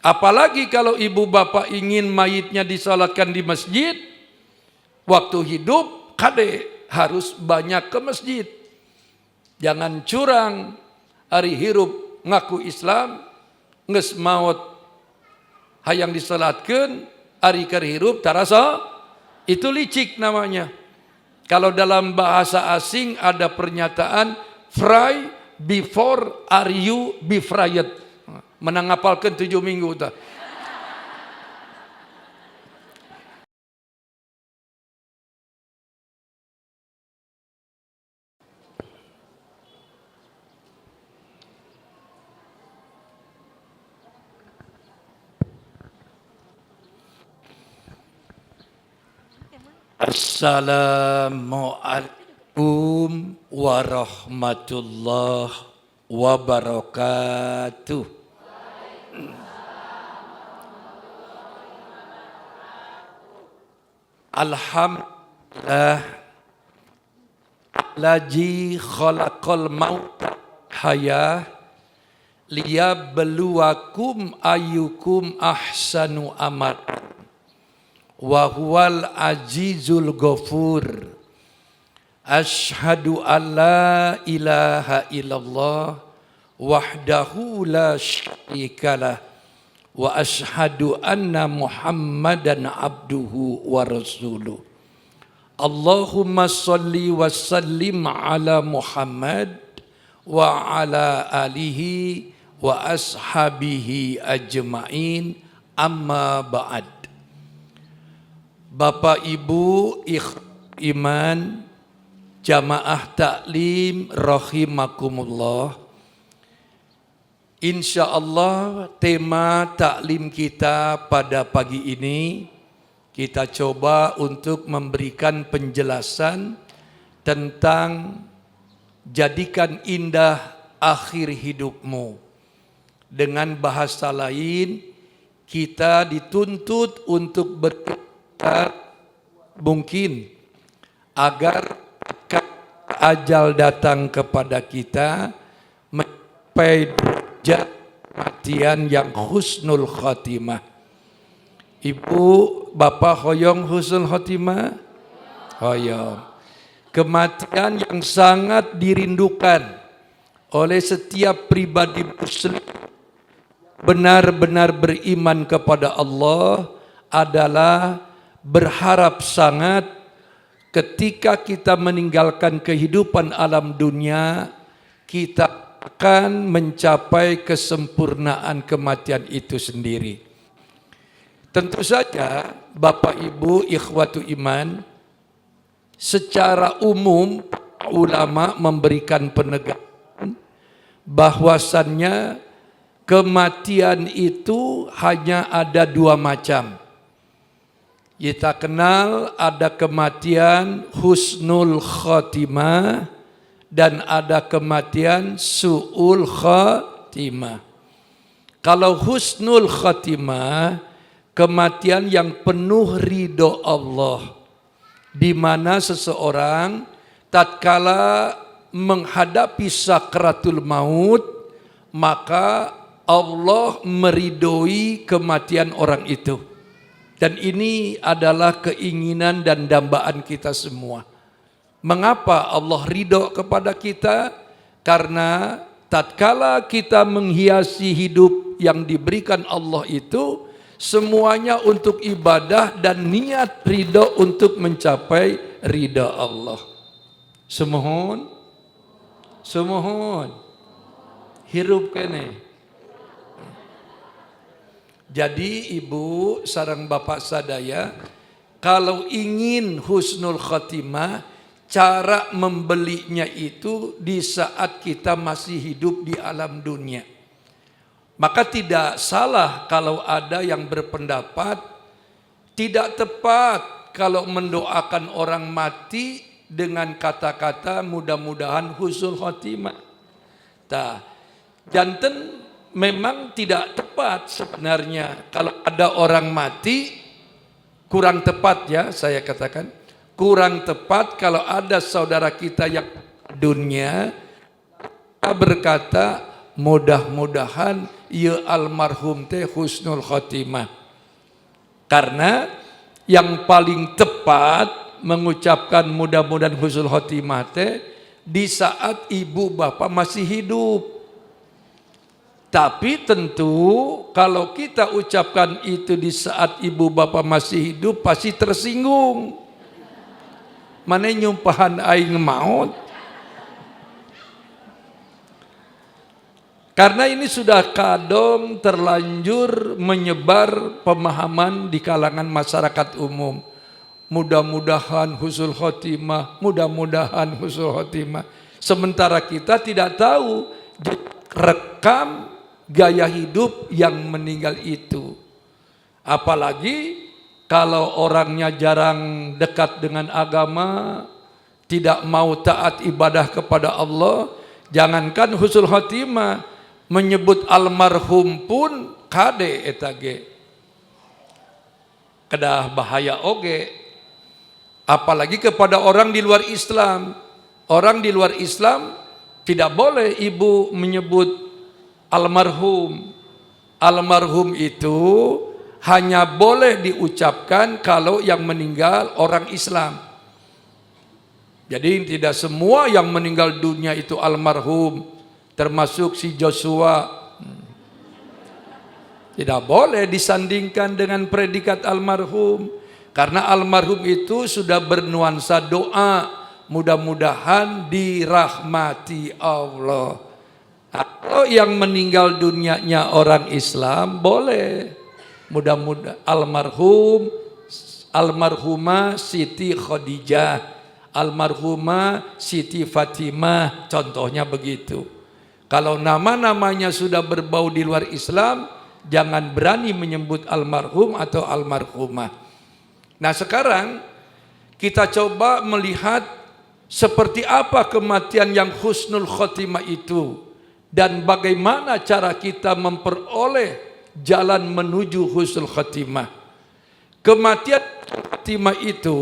Apalagi kalau ibu bapak ingin mayitnya disolatkan di masjid, waktu hidup kade harus banyak ke masjid. Jangan curang, ari hirup ngaku Islam, geus maot hayang disolatkeun, ari keur hirup tarasa, itu licik namanya. Kalau dalam bahasa asing ada pernyataan fry before are you be fried. Menang ngapalkeun 7 minggu tah. Assalamualaikum warahmatullahi wabarakatuh. Alhamdulillah laji khalaqal mauta hayah liyabluwakum ayyukum ahsanu amal wa huwal azizul ghafur. Ashhadu an la ilaha illallah wahdahu la syarikalah wa ashhadu anna Muhammadan abduhu wa rasuluh. Allahumma salli wa sallim ala Muhammad wa ala alihi wa ashabihi ajma'in, amma ba'd. Bapak Ibu iman jamaah taklim rahimakumullah. Insya Allah tema taklim kita pada pagi ini kita coba untuk memberikan penjelasan tentang jadikan indah akhir hidupmu. Dengan bahasa lain, kita dituntut untuk berkata mungkin agar ajal datang kepada kita mencapai derajat kematian yang husnul khatimah. Ibu, bapak hoyong husnul khatimah? Hoyong. Kematian yang sangat dirindukan oleh setiap pribadi muslim benar-benar beriman kepada Allah adalah berharap sangat ketika kita meninggalkan kehidupan alam dunia, kita akan mencapai kesempurnaan kematian itu sendiri. Tentu saja Bapak Ibu ikhwatu iman, secara umum ulama memberikan penegakan bahwasannya kematian itu hanya ada dua macam. Kita kenal ada kematian husnul khatimah dan ada kematian su'ul khatimah. Kalau husnul khatimah, kematian yang penuh ridho Allah, di mana seseorang tatkala menghadapi sakratul maut, maka Allah meridhoi kematian orang itu. Dan ini adalah keinginan dan dambaan kita semua. Mengapa Allah ridho kepada kita? Karena tatkala kita menghiasi hidup yang diberikan Allah itu, semuanya untuk ibadah dan niat ridho untuk mencapai ridho Allah. Semohon, semohon, hirup kene. Jadi ibu sarang bapak sadaya, kalau ingin husnul khatimah, cara membelinya itu di saat kita masih hidup di alam dunia. Maka tidak salah kalau ada yang berpendapat tidak tepat kalau mendoakan orang mati dengan kata-kata mudah-mudahan husnul khatimah. Tah, janten memang tidak tepat sebenarnya kalau ada orang mati, kurang tepat ya saya katakan, kurang tepat kalau ada saudara kita yang dunia berkata Mudah-mudahan ieu almarhum teh husnul khotimah. Karena yang paling tepat mengucapkan mudah-mudahan husnul khotimah teh di saat ibu bapak masih hidup. Tapi tentu kalau kita ucapkan itu di saat ibu bapak masih hidup, pasti tersinggung. Maneh nyumpahan aing maut? Karena ini sudah kadong terlanjur menyebar pemahaman di kalangan masyarakat umum. Mudah-mudahan husnul khotimah, mudah-mudahan husnul khotimah. Sementara kita tidak tahu rekam gaya hidup yang meninggal itu. Apalagi kalau orangnya jarang dekat dengan agama, tidak mau taat ibadah kepada Allah, jangankan husnul khotimah, menyebut almarhum pun kade eta ge. Kedah bahaya oge. Apalagi kepada orang di luar Islam. Orang di luar Islam tidak boleh ibu menyebut almarhum. Almarhum itu hanya boleh diucapkan kalau yang meninggal orang Islam. Jadi tidak semua yang meninggal dunia itu almarhum, termasuk si Joshua. Tidak boleh disandingkan dengan predikat almarhum, karena almarhum itu sudah bernuansa doa, mudah-mudahan dirahmati Allah. Atau yang meninggal dunianya orang Islam boleh. Mudah-mudahan almarhum, almarhumah Siti Khadijah, almarhumah Siti Fatimah, contohnya begitu. Kalau nama-namanya sudah berbau di luar Islam, jangan berani menyebut almarhum atau almarhumah. Nah, sekarang kita coba melihat seperti apa kematian yang husnul khotimah itu dan bagaimana cara kita memperoleh jalan menuju husnul khotimah. Kematian khotimah itu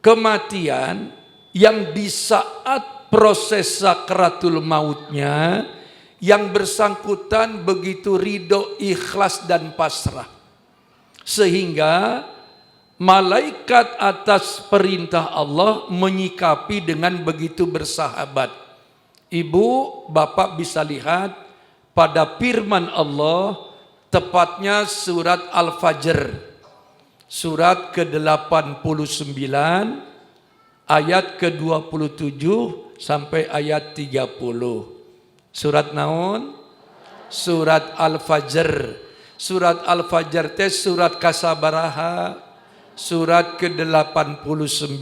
kematian yang di saat proses sakratul mautnya yang bersangkutan begitu ridho, ikhlas dan pasrah, sehingga malaikat atas perintah Allah menyikapi dengan begitu bersahabat. Ibu, bapak bisa lihat pada firman Allah, tepatnya surat Al-Fajr, surat ke-89 ayat ke-27 sampai ayat 30. Surat naon? Surat Al-Fajr. Surat Al-Fajr teh surat kasabaraha? Surat ke-89.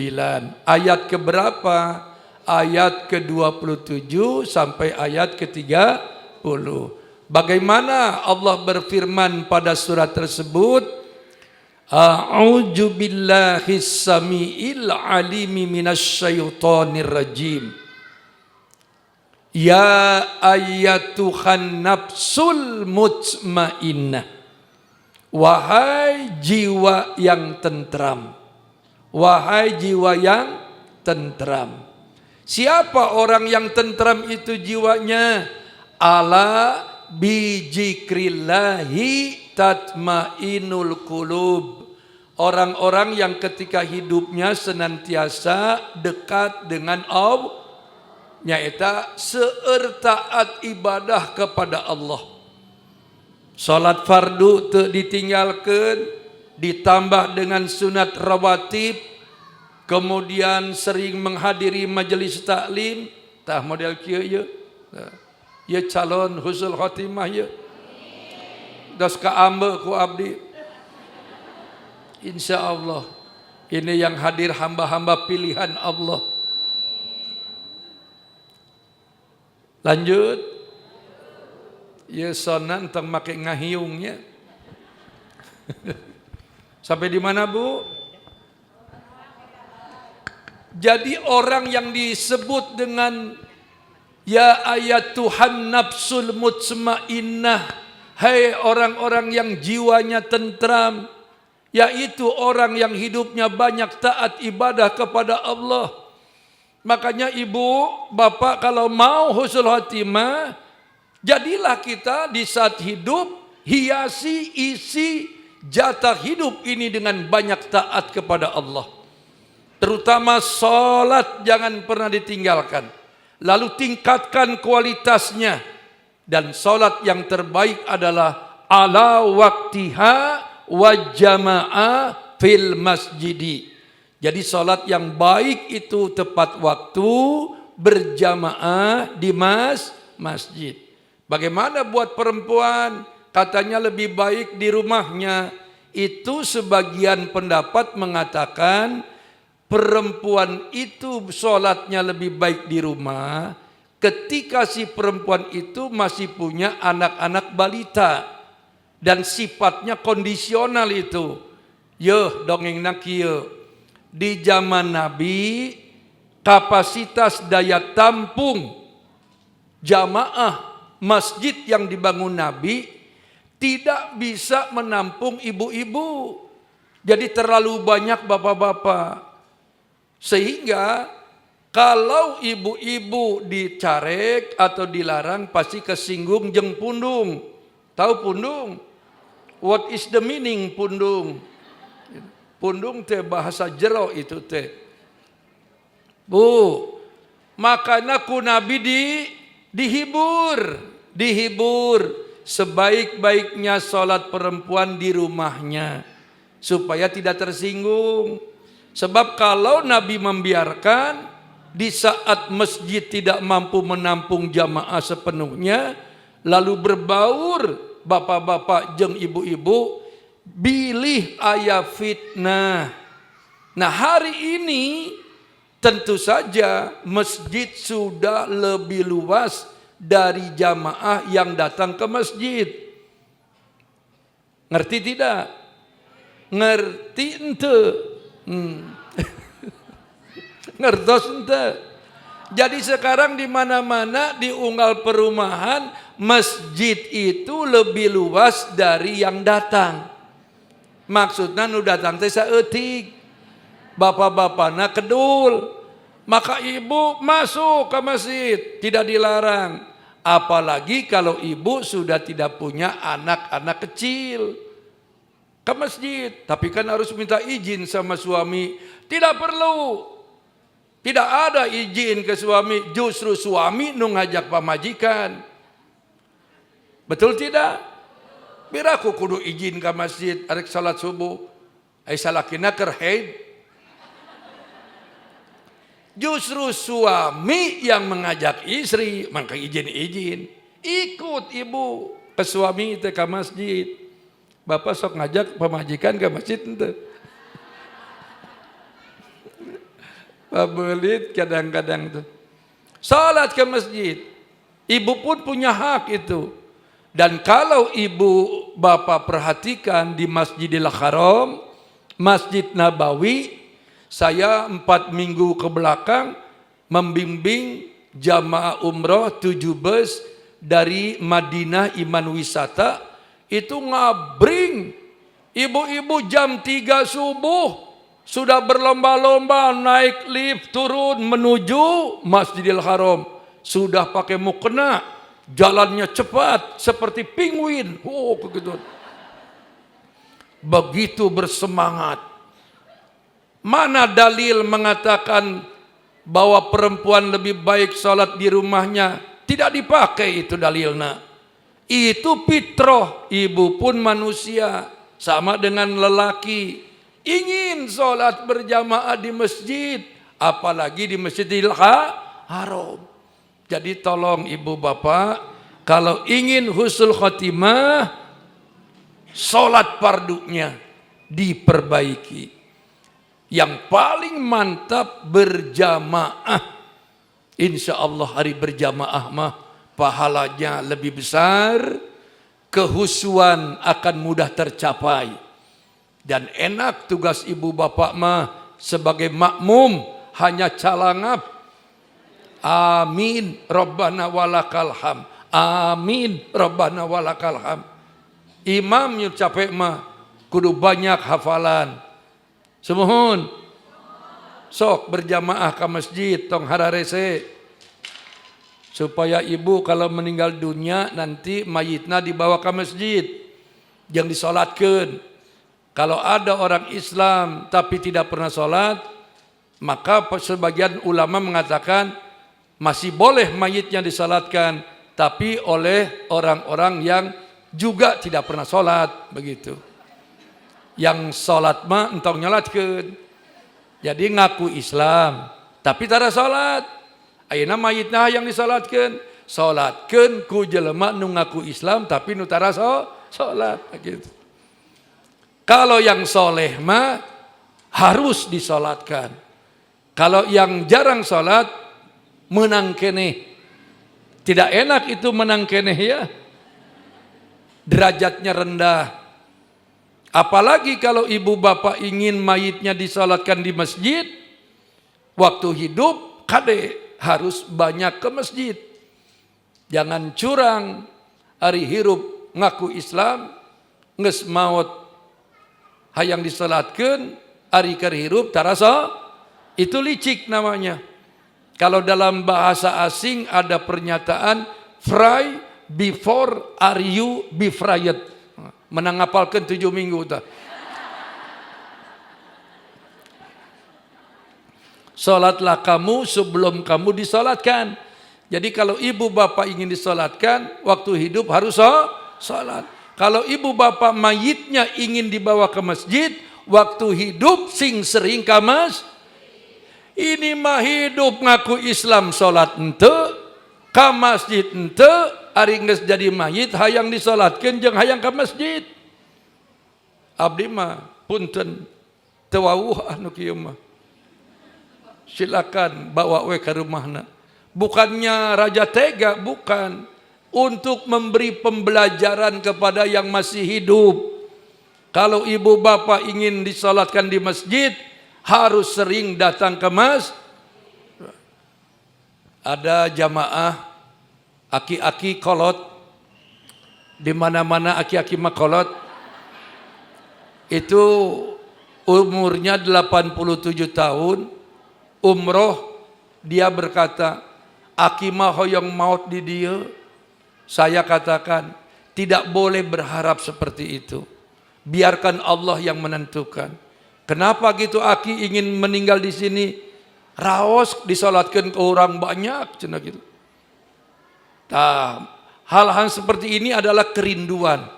Ayat keberapa? Ayat ke-27 sampai ayat ke-30. Bagaimana Allah berfirman pada surat tersebut? A'udzu billahi samiil alimi minasyaitonir rajim. Ya ayyatuhan nafsul mutmainnah. Wahai jiwa yang tentram. Wahai jiwa yang tentram. Siapa orang yang tentram itu jiwanya? Ala bizikrillahi tatmainul qulub. Orang-orang yang ketika hidupnya senantiasa dekat dengan Allah, nyaeta seueur taat ibadah kepada Allah. Salat fardu teu ditinggalkan, ditambah dengan sunat rawatib, kemudian sering menghadiri majelis taklim, tah model kieu ye. Ye calon husnul khotimah ye. Dos kaambe ku abdi. Insya Allah ini yang hadir hamba-hamba pilihan Allah. Lanjut. Ya sonan tong make ngahiungnya. Sampai di mana, Bu? Jadi orang yang disebut dengan ya ayat Tuhan nafsul mutmainnah, hai orang-orang yang jiwanya tentram, yaitu orang yang hidupnya banyak taat ibadah kepada Allah. Makanya ibu, bapak kalau mau husnul khotimah, Jadilah kita di saat hidup hiasi, isi jatah hidup ini dengan banyak taat kepada Allah. Terutama salat jangan pernah ditinggalkan. Lalu tingkatkan kualitasnya. Dan salat yang terbaik adalah ala waktiha wa jamaah fil masjidi. Jadi salat yang baik itu tepat waktu, berjamaah di masjid. Bagaimana buat perempuan? Katanya lebih baik di rumahnya. Itu sebagian pendapat mengatakan perempuan itu sholatnya lebih baik di rumah ketika si perempuan itu masih punya anak-anak balita dan sifatnya kondisional itu. Yeuh, dongeng kieu. Di zaman Nabi, kapasitas daya tampung jamaah masjid yang dibangun Nabi tidak bisa menampung ibu-ibu. Jadi terlalu banyak bapak-bapak. Sehingga kalau ibu-ibu dicarek atau dilarang, pasti kesinggung jeng pundung. Tahu pundung? What is the meaning pundung? Pundung teh bahasa jero itu teh. Bu, makanya ku Nabi dihibur, dihibur sebaik-baiknya sholat perempuan di rumahnya supaya tidak tersinggung. Sebab kalau Nabi membiarkan di saat masjid tidak mampu menampung jamaah sepenuhnya, lalu berbaur bapak-bapak jeng ibu-ibu, bilih aya fitnah. Nah, hari ini tentu saja masjid sudah lebih luas dari jamaah yang datang ke masjid. Ngerti tidak? Ngerti ente? Ngertos ente? Jadi sekarang di mana-mana di unggal perumahan, masjid itu lebih luas dari yang datang. Maksudnya nu datang teh saeutik. Bapak-bapakna kedul. Maka ibu masuk ke masjid, tidak dilarang. Apalagi kalau ibu sudah tidak punya anak-anak kecil. Ke masjid, tapi kan harus minta izin sama suami. Tidak perlu. Tidak ada izin ke suami, justru suami nu ngajak pamajikan. Betul tidak? Piraku kudu izin ke masjid arek salat subuh? Ai salakina keur haid. Justru suami yang mengajak istri, maka izin-izin. Ikut ibu ke suami itu ke masjid. Bapak sok ngajak pamajikan ke masjid ente? Pabelit kadang-kadang tuh. Salat ke masjid. Ibu pun punya hak itu. Dan kalau ibu bapak perhatikan di Masjidil Haram, Masjid Nabawi, saya 4 minggu ke belakang membimbing jamaah umroh 7 bus dari Madinah Iman Wisata itu ngabring ibu-ibu jam 3 subuh sudah berlomba-lomba naik lift turun menuju Masjidil Haram, sudah pakai mukena, jalannya cepat seperti penguin. Oh, begitu begitu bersemangat. Mana dalil mengatakan bahwa perempuan lebih baik sholat di rumahnya? Tidak dipakai itu dalilnya. Itu fitrah, ibu pun manusia sama dengan lelaki. Ingin sholat berjamaah di masjid, apalagi di Masjidil Haram. Jadi tolong ibu bapak, kalau ingin husnul khotimah, sholat fardunya diperbaiki. Yang paling mantap berjamaah. Insya Allah hari berjamaah mah pahalanya lebih besar, kehusuan akan mudah tercapai. Dan enak tugas ibu bapak mah sebagai makmum hanya calangap. Amin Rabbana walakal ham. Amin Rabbana walakal ham. Imam yang capek mah kudu banyak hafalan. Sumuhun. Sok berjamaah ke masjid, tong hararese. Supaya ibu kalau meninggal dunia nanti mayitna dibawa ke masjid yang disolatkan. Kalau ada orang Islam tapi tidak pernah sholat, maka sebagian ulama mengatakan masih boleh mayitnya disolatkan, tapi oleh orang-orang yang juga tidak pernah sholat begitu. Yang sholat mah entong nyolatkeun. Jadi ngaku Islam tapi tara sholat. Ayeuna mayitna yang disolatkeun, salatkeun ku jelema nu ngaku Islam tapi nu tara salat gitu. Kalau yang soleh mah harus disolatkan. Kalau yang jarang sholat menang keneh. Tidak enak itu menang keneh ya. Derajatnya rendah. Apalagi kalau ibu bapak ingin mayitnya disolatkan di masjid, waktu hidup kade harus banyak ke masjid. Jangan curang, ari hirup ngaku Islam, nges maut hayang disolatkan, ari keur hirup tarasa, itu licik namanya. Kalau dalam bahasa asing ada pernyataan fry before are you be fried. Menang ngapalkeun 7 minggu tah. Salatlah kamu sebelum kamu disolatkan. Jadi kalau ibu bapak ingin disolatkan, waktu hidup harus salat. Kalau ibu bapak mayitnya ingin dibawa ke masjid, waktu hidup sing sering ka mas. Ini mah hidup ngaku Islam salat ente, ka masjid ente, ari geus jadi mayit hayang disolatkeun jeung hayang ka masjid. Abdi mah punten teu wawuh anu kieu mah. Silakan bawa we ka rumahna. Bukannya raja tega, bukan. Untuk memberi pembelajaran kepada yang masih hidup. Kalau ibu bapak ingin disolatkan di masjid, harus sering datang ke masjid. Ada jamaah aki-aki kolot, di mana-mana aki-aki makolot. Itu umurnya 87 tahun, umroh, dia berkata, aki mah hoyong maut di dia. Saya katakan, tidak boleh berharap seperti itu. Biarkan Allah yang menentukan. Kenapa gitu aki ingin meninggal di sini? Raos disolatkan ke orang banyak, cenah gitu. Nah, hal-hal seperti ini adalah kerinduan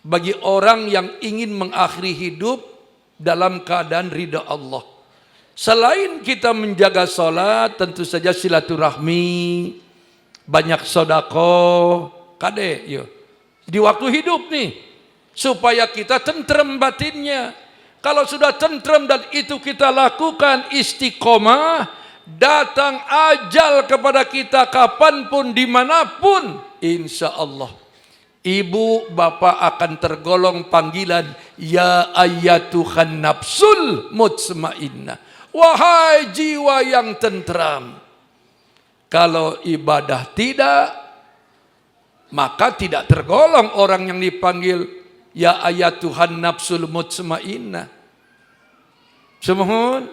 bagi orang yang ingin mengakhiri hidup dalam keadaan ridha Allah. Selain kita menjaga sholat, tentu saja silaturahmi, banyak sodako, kade, yo. Di waktu hidup nih, supaya kita tentrem batinnya. Kalau sudah tentrem dan itu kita lakukan istiqomah, datang ajal kepada kita kapanpun, dimanapun, insya Allah ibu bapak akan tergolong panggilan ya ayyatuhan nafsul mutmainnah. Wahai jiwa yang tentram. Kalau ibadah tidak, maka tidak tergolong orang yang dipanggil ya ayyatuhan nafsul mutmainnah. Sumuhun.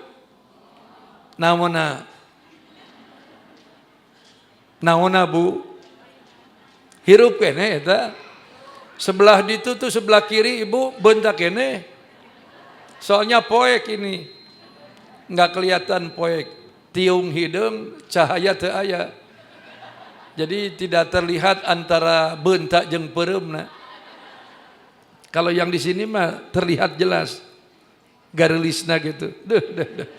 Naona. Naona bu. Hirup kene eta. Sebelah ditu tuh sebelah kiri ibu bentak kene. Soalnya poek ini. Nggak kelihatan poek. Tiung hidung cahaya teu aya. Jadi tidak terlihat antara bentak jeung peureumna. Kalau yang di sini mah terlihat jelas garelisna gitu. Duh, duh, duh.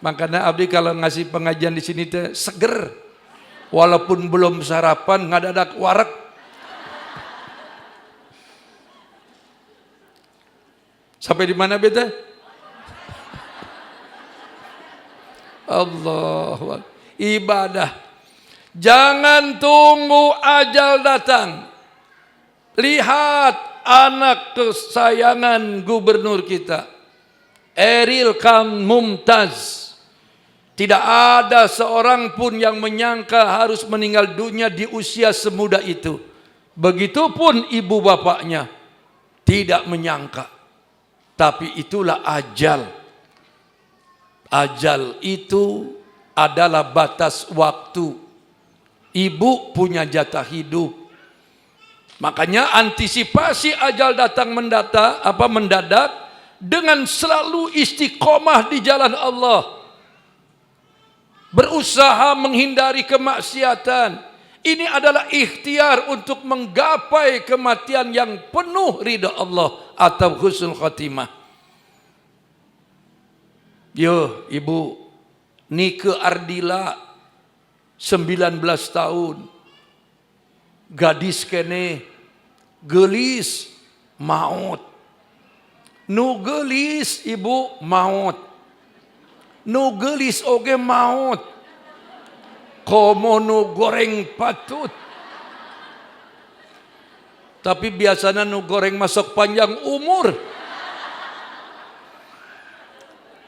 Makanya abdi kalau ngasih pengajian di sini teh seger. Walaupun belum sarapan ngadadak wareg. Sampai di mana beta? Allah. Ibadah. Jangan tunggu ajal datang. Lihat anak kesayangan gubernur kita, Eril Khan Mumtaz. Tidak ada seorang pun yang menyangka harus meninggal dunia di usia semuda itu. Begitupun ibu bapaknya tidak menyangka. Tapi itulah ajal. Ajal itu adalah batas waktu. Ibu punya jatah hidup. Makanya antisipasi ajal datang mendata, apa, mendadak dengan selalu istiqomah di jalan Allah. Berusaha menghindari kemaksiatan. Ini adalah ikhtiar untuk menggapai kematian yang penuh ridha Allah atau husnul khatimah. Yo, Ibu, Nike Ardila 19 tahun. Gadis keneh geulis, maut. Nu geulis, Ibu, maut. Nu geulis oge maut. Komo nu goreng patut. Tapi biasanya nu goreng mah sok panjang umur.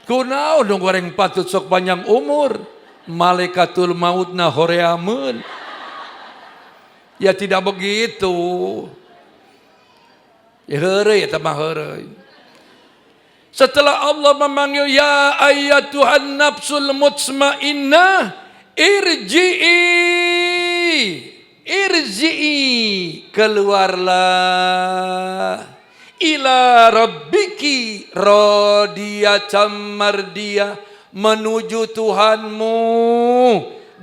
Kunaon nu goreng patut sok panjang umur? Malaikatul mautna horeameun. Ya tidak begitu. Ya heureuy eta mah, heureuy. Setelah Allah memanggil, "Ya ayyatuhan nafsul mutmainnah irji'i irji'i," keluarlah, "ila rabbiki radiyatan mardiyah," menuju Tuhanmu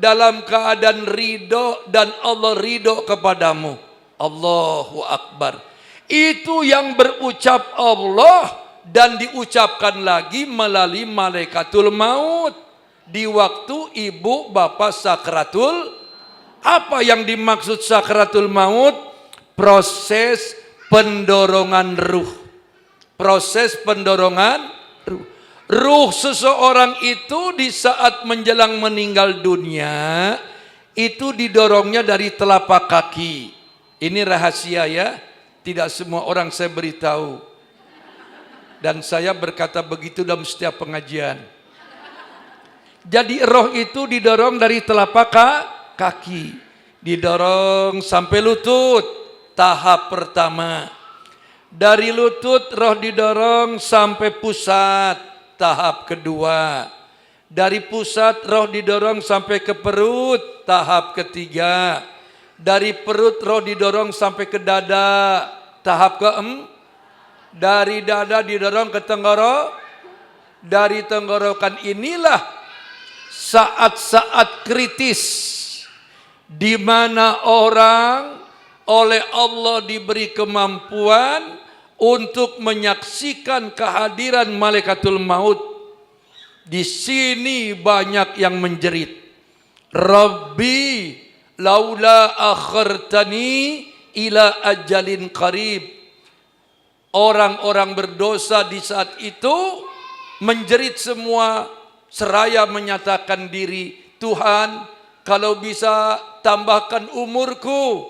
dalam keadaan ridho dan Allah ridho kepadamu. Allahu Akbar. Itu yang berucap Allah dan diucapkan lagi melalui malaikatul maut di waktu ibu bapak sakratul. Apa yang dimaksud sakratul maut? Proses pendorongan ruh. Proses pendorongan ruh. Ruh seseorang itu di saat menjelang meninggal dunia itu didorongnya dari telapak kaki. Ini rahasia ya, tidak semua orang saya beritahu. Dan saya berkata begitu dalam setiap pengajian. Jadi roh itu didorong dari telapak kaki, didorong sampai lutut, tahap pertama. Dari lutut roh didorong sampai pusat, tahap kedua. Dari pusat roh didorong sampai ke perut, tahap ketiga. Dari perut roh didorong sampai ke dada, tahap keempat. Dari dada didorong ke tenggorok. Dari tenggorokan inilah saat-saat kritis di mana orang oleh Allah diberi kemampuan untuk menyaksikan kehadiran malaikatul maut. Di sini banyak yang menjerit. "Rabbi laula akhartani ila ajalin qarib." Orang-orang berdosa di saat itu menjerit semua seraya menyatakan diri, "Tuhan, kalau bisa tambahkan umurku,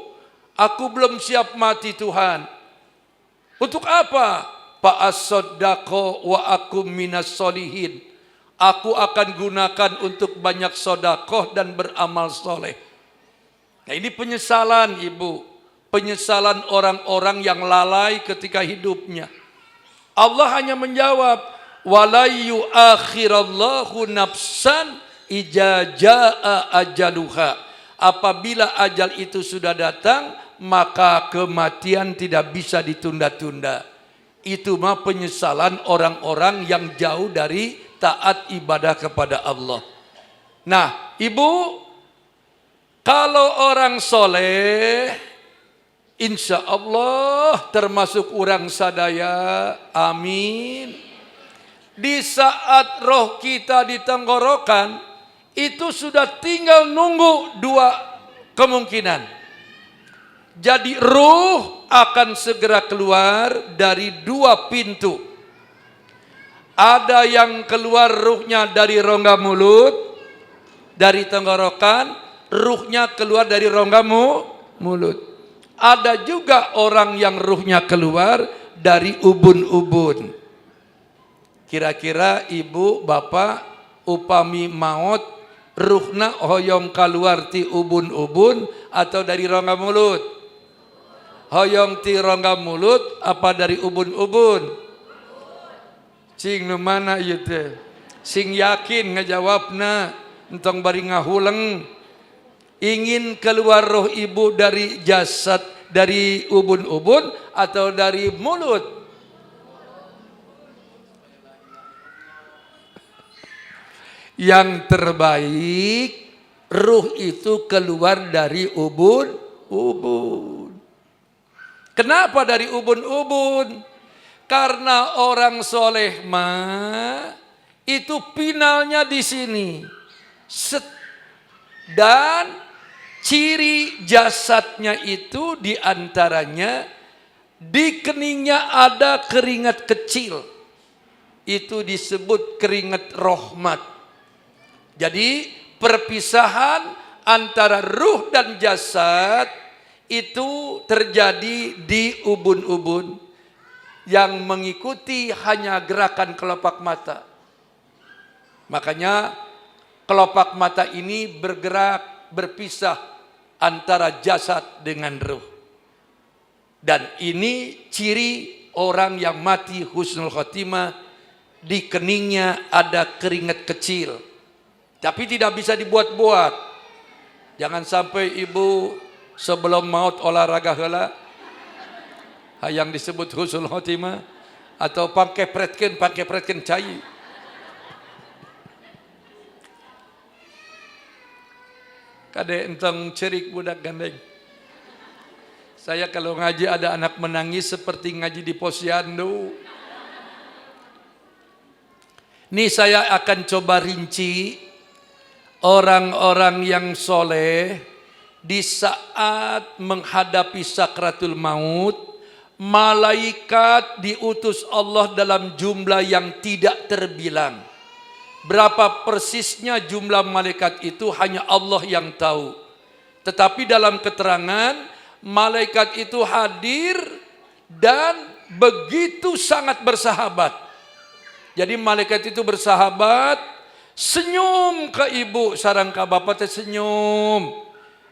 aku belum siap mati, Tuhan." Untuk apa? "Fa'asaddaqo wa akum minas solihin." Aku akan gunakan untuk banyak sodakoh dan beramal soleh. Nah, ini penyesalan, Ibu. Penyesalan orang-orang yang lalai ketika hidupnya. Allah hanya menjawab, "Walay yuakhirallahu nafsan iza jaa ajaluha." Apabila ajal itu sudah datang, maka kematian tidak bisa ditunda-tunda. Itu mah penyesalan orang-orang yang jauh dari taat ibadah kepada Allah. Nah, Ibu, kalau orang soleh, insya Allah termasuk orang sadaya, amin. Di saat roh kita di tenggorokan, itu sudah tinggal nunggu dua kemungkinan. Jadi ruh akan segera keluar dari dua pintu. Ada yang keluar ruhnya dari rongga mulut, dari tenggorokan, ruhnya keluar dari rongga mulut. Ada juga orang yang ruhnya keluar dari ubun-ubun. Kira-kira ibu, bapak, upami maut, ruhna hoyong keluar ti ubun-ubun atau dari rongga mulut? Hoyong ti rongga mulut apa dari ubun-ubun? Cing, nu mana ieu teh? Sing yakin ngajawabna, entong bari ngahuleng. Ingin keluar roh ibu dari jasad, dari ubun-ubun atau dari mulut? Yang terbaik ruh itu keluar dari ubun-ubun. Kenapa dari ubun-ubun? Karena orang soleh mah itu finalnya di sini. Set. Dan ciri jasadnya itu diantaranya di keningnya ada keringat kecil. Itu disebut keringat rohmat. Jadi perpisahan antara ruh dan jasad itu terjadi di ubun-ubun yang mengikuti hanya gerakan kelopak mata. Makanya kelopak mata ini bergerak berpisah antara jasad dengan ruh. Dan ini ciri orang yang mati husnul khotimah, di keningnya ada keringat kecil. Tapi tidak bisa dibuat-buat. Jangan sampai ibu sebelum maut olahraga heula yang disebut husnul khotimah atau pangkepretkeun cai. Kade entong cerik budak gandeng. Saya kalau ngaji ada anak menangis seperti ngaji di posyandu. Nih saya akan coba rinci orang-orang yang soleh di saat menghadapi sakratul maut, malaikat diutus Allah dalam jumlah yang tidak terbilang. Berapa persisnya jumlah malaikat itu hanya Allah yang tahu. Tetapi dalam keterangan, malaikat itu hadir dan begitu sangat bersahabat. Jadi malaikat itu bersahabat, senyum ke ibu, sarang ke bapak teh senyum.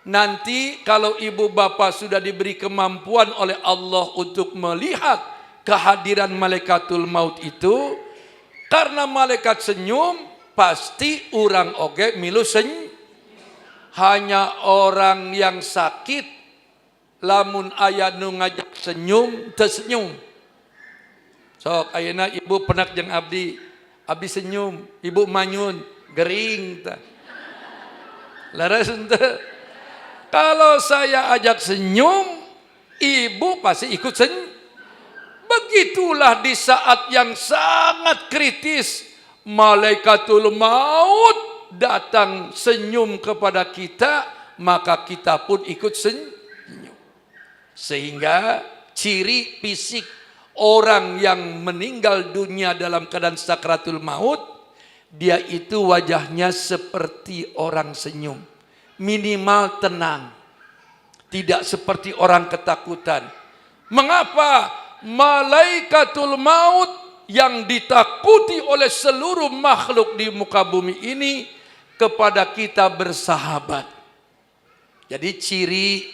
Nanti kalau ibu bapak sudah diberi kemampuan oleh Allah untuk melihat kehadiran malaikatul maut itu, karena malaikat senyum, pasti urang oge milu senyum. Hanya orang yang sakit, lamun aya nu ngajak senyum, tersenyum. Sok ayeuna ibu penak jeung abdi, abdi senyum, ibu manyun, gering tah. Leres henteu? Kalau saya ajak senyum, ibu pasti ikut senyum. Begitulah di saat yang sangat kritis, malaikatul maut datang senyum kepada kita, maka kita pun ikut senyum. Sehingga ciri fisik orang yang meninggal dunia dalam keadaan sakratul maut, dia itu wajahnya seperti orang senyum, minimal tenang, tidak seperti orang ketakutan. Mengapa? Malaikatul maut yang ditakuti oleh seluruh makhluk di muka bumi ini kepada kita bersahabat. Jadi ciri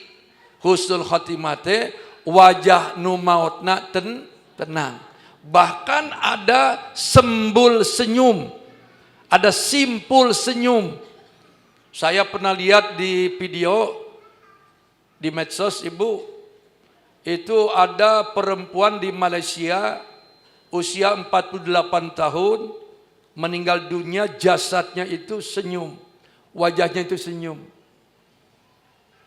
husnul khotimate wajah nu mautna tenang. Bahkan ada sembul senyum, ada simpul senyum. Saya pernah lihat di video di medsos ibu, itu ada perempuan di Malaysia usia 48 tahun meninggal dunia, jasadnya itu senyum, wajahnya itu senyum.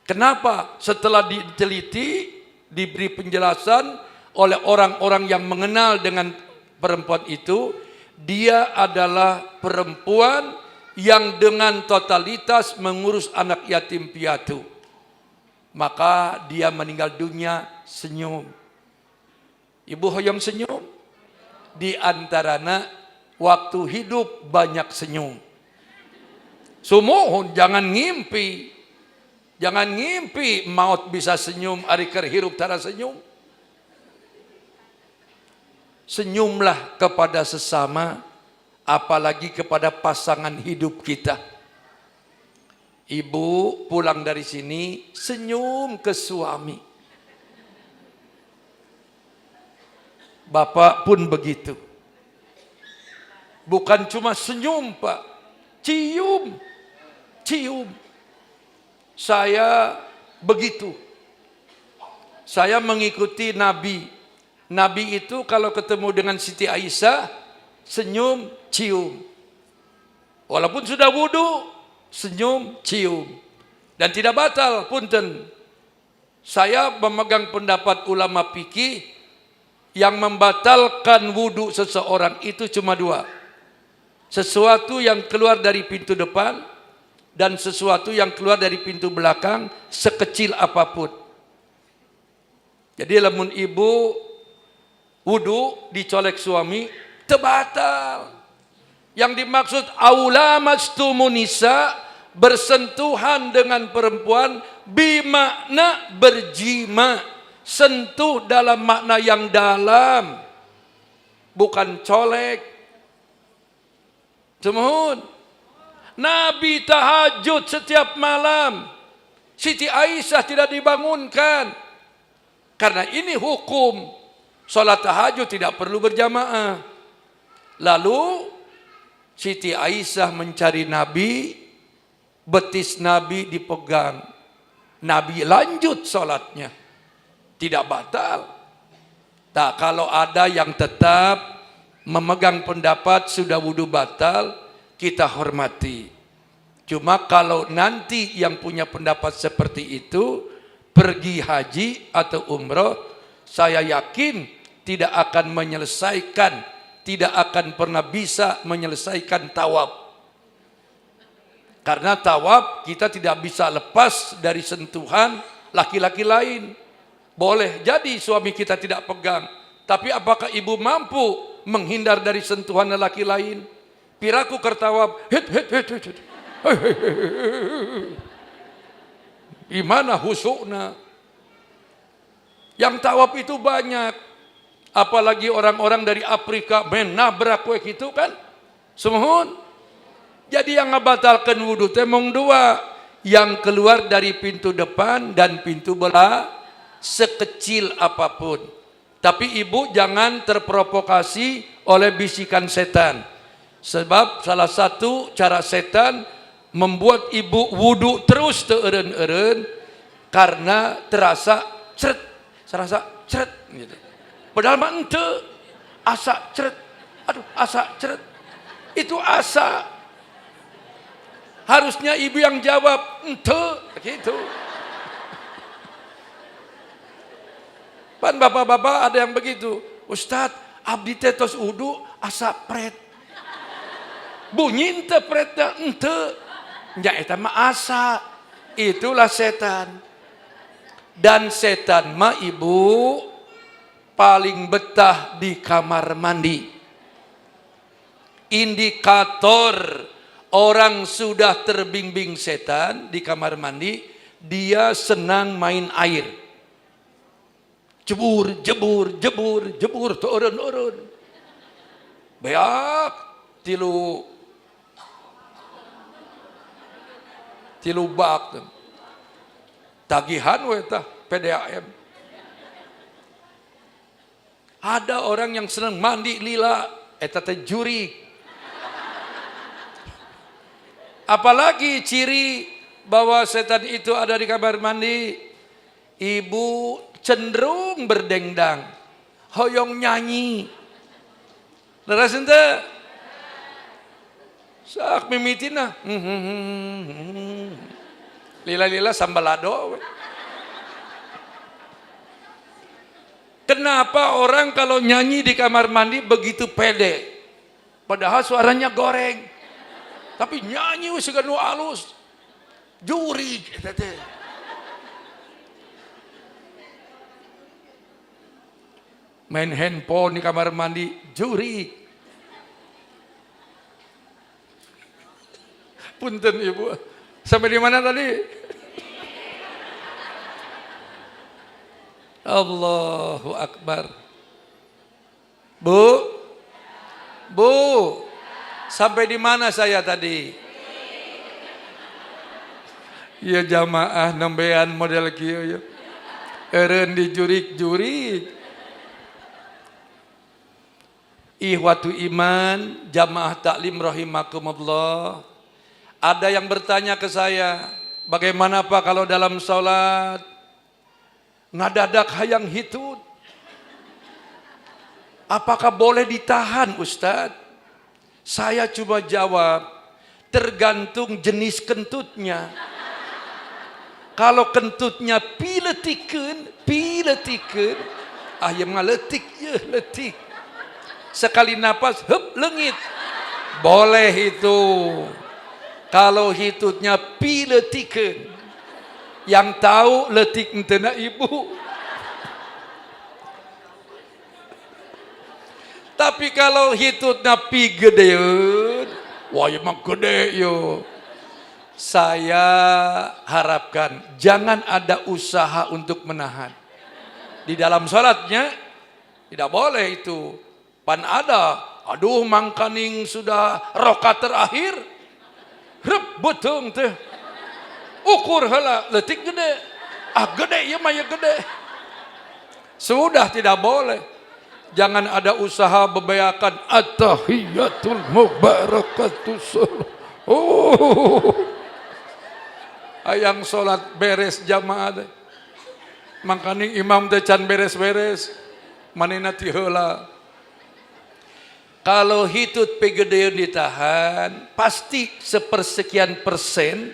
Kenapa? Setelah diteliti, diberi penjelasan oleh orang-orang yang mengenal dengan perempuan itu, dia adalah perempuan yang dengan totalitas mengurus anak yatim piatu. Maka dia meninggal dunia senyum. Ibu hoyong senyum. Di antarana waktu hidup banyak senyum. Sumuhun, jangan ngimpi. Jangan ngimpi maut bisa senyum, ari keur hirup tara senyum. Senyumlah kepada sesama, apalagi kepada pasangan hidup kita. Ibu pulang dari sini senyum ke suami. Bapak pun begitu. Bukan cuma senyum, Pak. Cium. Cium. Saya begitu. Saya mengikuti Nabi. Nabi itu kalau ketemu dengan Siti Aisyah, senyum, cium. Walaupun sudah wudhu, senyum, cium. Dan tidak batal, punten. Saya memegang pendapat ulama fikih yang membatalkan wudhu seseorang itu cuma dua. Sesuatu yang keluar dari pintu depan dan sesuatu yang keluar dari pintu belakang sekecil apapun. Jadi lamun ibu wudhu dicolek suami, teu batal. Yang dimaksud أو لامستم النساء, bersentuhan dengan perempuan bimakna berjima, sentuh dalam makna yang dalam, bukan colek. Sumuhun. Nabi tahajud setiap malam. Siti Aisyah tidak dibangunkan. Karena ini hukum. Salat tahajud tidak perlu berjamaah. Lalu Siti Aisyah mencari Nabi, betis Nabi dipegang. Nabi lanjut sholatnya. Tidak batal. Tak, kalau ada yang tetap memegang pendapat sudah wudhu batal, kita hormati. Cuma kalau nanti yang punya pendapat seperti itu pergi haji atau umroh, saya yakin tidak akan menyelesaikan, tidak akan pernah bisa menyelesaikan tawaf. Karena tawaf kita tidak bisa lepas dari sentuhan laki-laki lain. Boleh jadi suami kita tidak pegang, tapi apakah ibu mampu menghindar dari sentuhan lelaki lain? Piraku keur tawaf, hit hit hit hit, hit. Gimana husukna? Yang tawaf itu banyak. Apalagi orang-orang dari Afrika main nabrak we gitu kan. Sumuhun. Jadi yang ngabatalkan wudhu teh mung dua, yang keluar dari pintu depan dan pintu belah sekecil apapun. Tapi ibu jangan terprovokasi oleh bisikan setan. Sebab salah satu cara setan membuat ibu wudhu terus teu eureun-eureun karena terasa ceret, terasa ceret gitu. Padahal mah henteu, asa ceret, aduh, asa ceret. Itu asa. Harusnya ibu yang jawab, henteu, gitu. Pan bapak-bapak ada yang begitu. "Ustadz, abdi teh tos wudu asa pret." Bunyi henteu pretna? Henteu. Nya eta mah asa. Itulah setan. Dan setan mah, ibu, paling betah di kamar mandi. Indikator orang sudah terbimbing setan di kamar mandi, dia senang main air. Jebur, jebur, jebur, jebur, turun-urun. Beak, tilu tilu bak. Tagihan we tah PDAM. Ada orang yang senang mandi lila, eta teh jurig. Apalagi ciri bahwa setan itu ada di kamar mandi, ibu cenderung berdendang, hoyong nyanyi. Leres henteu? Sak mimitina. Lila-lila sambalado we. Kenapa orang kalau nyanyi di kamar mandi begitu pede? Padahal suaranya goreng. Tapi nyanyi wis nu alus. Jurig eta teh. Main handphone di kamar mandi, jurig. Punten, ibu. Sampai di mana tadi? Allahu Akbar. Bu, Bu, sampai di mana saya tadi? Ya jamaah nembean model kieu ya. Eureun dijurik-jurik. Ikhwatu iman, jamaah taklim rahimakumullah. Ada yang bertanya ke saya, Bagaimana, Pak, kalau dalam sholat ngadadak hayang hitut? Apakah boleh ditahan, Ustadz? Saya cuma jawab, tergantung jenis kentutnya. Kalau kentutnya pileutikeun, pileutikeun, ah yang leutik, ya leutik. Sekali napas, hup, leungit. Boleh itu. Kalau hitutnya pileutikeun. Yang tahu leutik entena ibu. Tapi kalau hitutnya pigedeun, wah emang gede yo. Saya harapkan jangan ada usaha untuk menahan. Di dalam sholatnya tidak boleh itu. Pan ada, aduh, mangkaning sudah rokat terakhir. Rep beuteung teh. Ukur heula leutik gede. Ah, gede ya mah ya gede. Sudah tidak boleh. Jangan ada usaha bebeakan attahiyatul mubarakatus. Oh. Hayang salat beres jamaah teh. Mangkaning imam teh can beres-beres. Manehna ti heula. Kalau hitut pigedeun ditahan, pasti sepersekian persen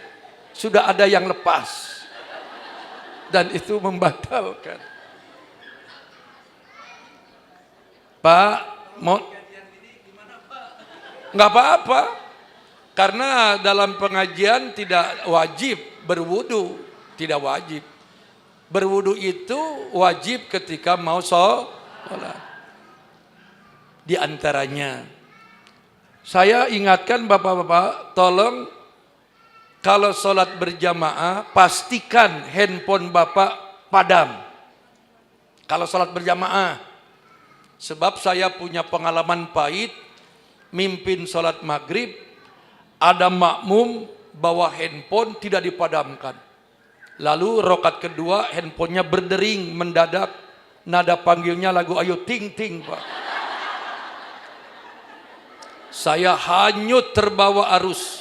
sudah ada yang lepas. Dan itu membatalkan. Pak, mau nggak apa-apa, karena dalam pengajian tidak wajib berwudu, tidak wajib. Berwudu itu wajib ketika mau sholat. Di antaranya, saya ingatkan bapak-bapak, tolong kalau sholat berjamaah pastikan handphone bapak padam. Kalau sholat berjamaah, sebab saya punya pengalaman pahit, mimpin sholat maghrib, ada makmum bawa handphone tidak dipadamkan. Lalu rokat kedua handphonenya berdering mendadak, nada panggilnya lagu Ayu Ting Ting, Pak. Saya hanyut terbawa arus.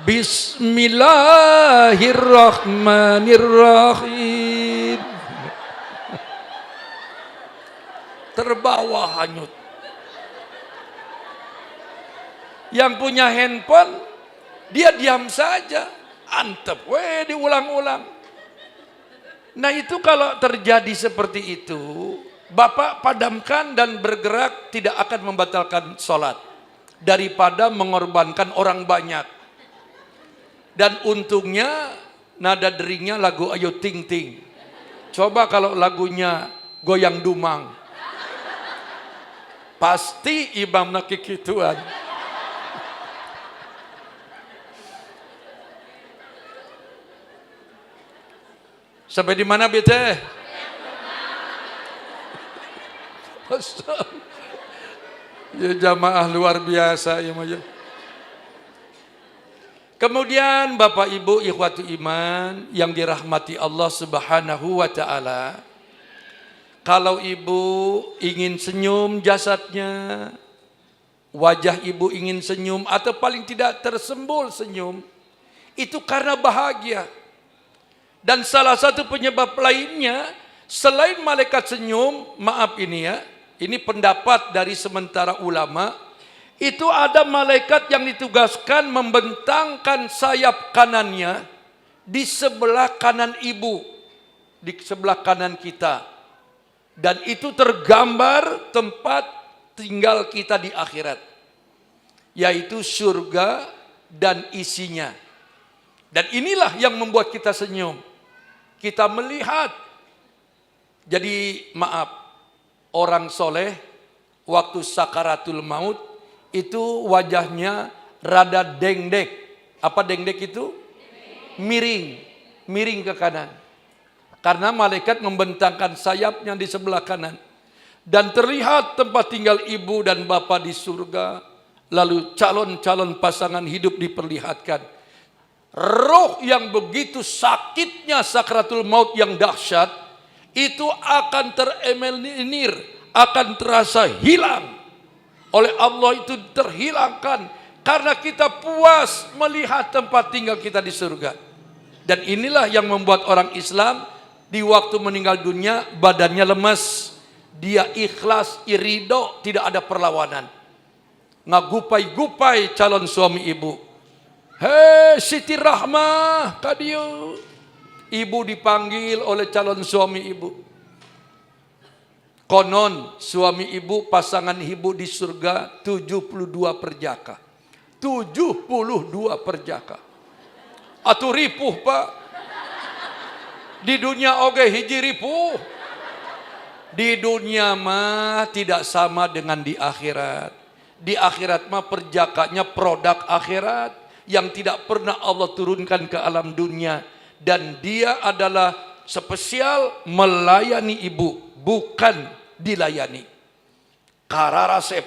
Bismillahirrahmanirrahim. Terbawa hanyut. Yang punya handphone dia diam saja, antep weh diulang-ulang. Nah itu kalau terjadi seperti itu, bapak padamkan dan bergerak tidak akan membatalkan sholat daripada mengorbankan orang banyak. Dan untungnya nada deringnya lagu Ayu Ting Ting. Coba kalau lagunya Goyang Dumang, pasti imam nakikituan. Sampai di mana bete? Ya jamaah luar biasa ya Maya. Kemudian Bapak Ibu ikhwatu iman yang dirahmati Allah Subhanahu wa taala. Kalau ibu ingin senyum jasadnya, wajah ibu ingin senyum atau paling tidak tersembul senyum, itu karena bahagia. Dan salah satu penyebab lainnya selain malaikat senyum, maaf ini ya, ini pendapat dari sementara ulama, itu ada malaikat yang ditugaskan membentangkan sayap kanannya di sebelah kanan ibu, di sebelah kanan kita. Dan itu tergambar tempat tinggal kita di akhirat, yaitu surga dan isinya. Dan inilah yang membuat kita senyum. Kita melihat. Jadi maaf, orang soleh waktu sakaratul maut itu wajahnya rada dengdek. Apa dengdek itu? Miring, miring ke kanan. Karena malaikat membentangkan sayapnya di sebelah kanan. Dan terlihat tempat tinggal ibu dan bapak di surga. Lalu calon-calon pasangan hidup diperlihatkan. Roh yang begitu sakitnya sakratul maut yang dahsyat, itu akan tereliminir, akan terasa hilang. Oleh Allah itu terhilangkan. Karena kita puas melihat tempat tinggal kita di surga. Dan inilah yang membuat orang Islam di waktu meninggal dunia badannya lemas. Dia ikhlas, irido, tidak ada perlawanan. Ngagupai-gupai calon suami ibu. Hei, Siti Rahmah, kadieu. Ibu dipanggil oleh calon suami ibu. Konon suami ibu, pasangan ibu di surga 72 perjaka. 72 perjaka. Atuh ripuh, Pak. Di dunia oge hiji ripuh. Di dunia mah tidak sama dengan di akhirat. Di akhirat mah perjakanya produk akhirat yang tidak pernah Allah turunkan ke alam dunia, dan dia adalah spesial melayani ibu, bukan dilayani. Kararasep.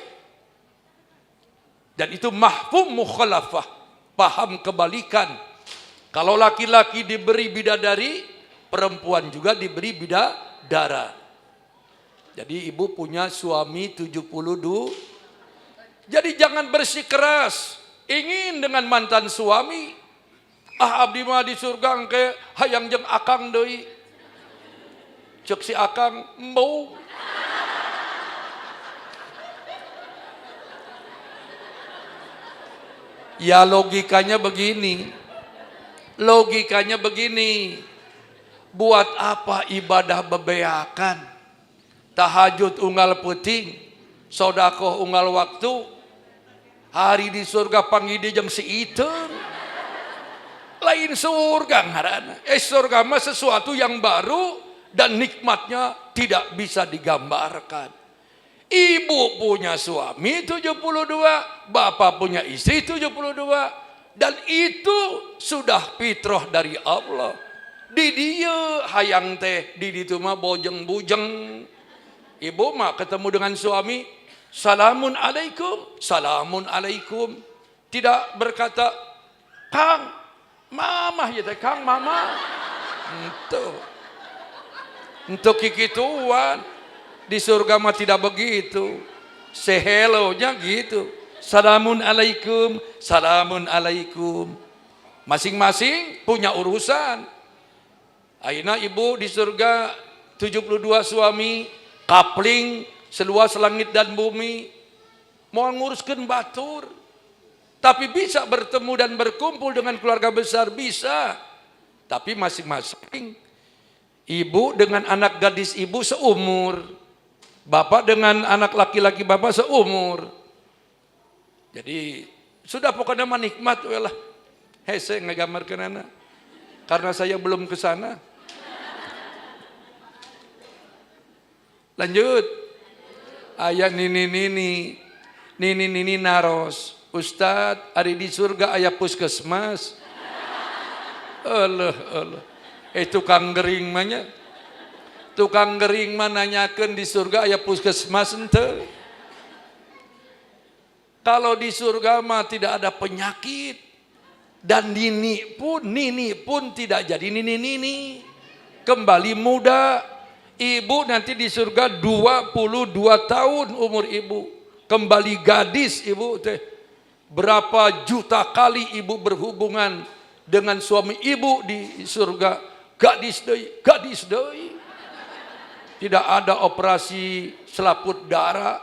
Dan itu mafhum mukhalafah, paham kebalikan. Kalau laki-laki diberi bidadari, perempuan juga diberi bidadara. Jadi ibu punya suami 72. Jadi jangan bersikeras ingin dengan mantan suami. "Ah, abdi mah di surga engke hayang jeung akang deui." Cek si akang, "Embung." Ya, logikanya begini. Logikanya begini. Buat apa ibadah bebeakan? Tahajud unggal peuting, sodakoh unggal waktu, ari di surga panggih jeung si iteung. Lain surga ngaranna. Eh, surga mah sesuatu yang baru dan nikmatnya tidak bisa digambarkan. Ibu punya suami 72, bapak punya istri 72, dan itu sudah fitrah dari Allah. Di dieu hayang teh, di ditu mah bojeng-bujeng. Ibu mah ketemu dengan suami, "Salamun alaikum, salamun alaikum." Tidak berkata, "Kang, Mama ya teh, Kang, Mama." Untuk untuk kikituan. Di surga mah tidak begitu. Say hello-nya gitu. Salamun alaikum, salamun alaikum. Masing-masing punya urusan. Aina ibu di surga 72 suami, kapling seluas langit dan bumi. Mau nguruskan batur. Tapi bisa bertemu dan berkumpul dengan keluarga besar, bisa. Tapi masing-masing, ibu dengan anak gadis ibu seumur. Bapak dengan anak laki-laki bapak seumur. Jadi sudah, pokoknya mah nikmat lah. Hese ngagambarkeun anak. Karena saya belum ke sana. Lanjut. Aya nini nini. Nini nini naros. "Ustad, ari di surga aya puskesmas?" Allah Allah. Eh, tukang gering mah nya. Tukang gering mah nanyakeun di surga aya puskesmas henteu. Kalau di surga mah tidak ada penyakit. Dan nini pun tidak jadi nini-nini. Kembali muda. Ibu nanti di surga 22 tahun umur ibu. Kembali gadis ibu teh. Berapa juta kali ibu berhubungan dengan suami ibu di surga. Gadis deui, gadis deui. Tidak ada operasi selaput darah.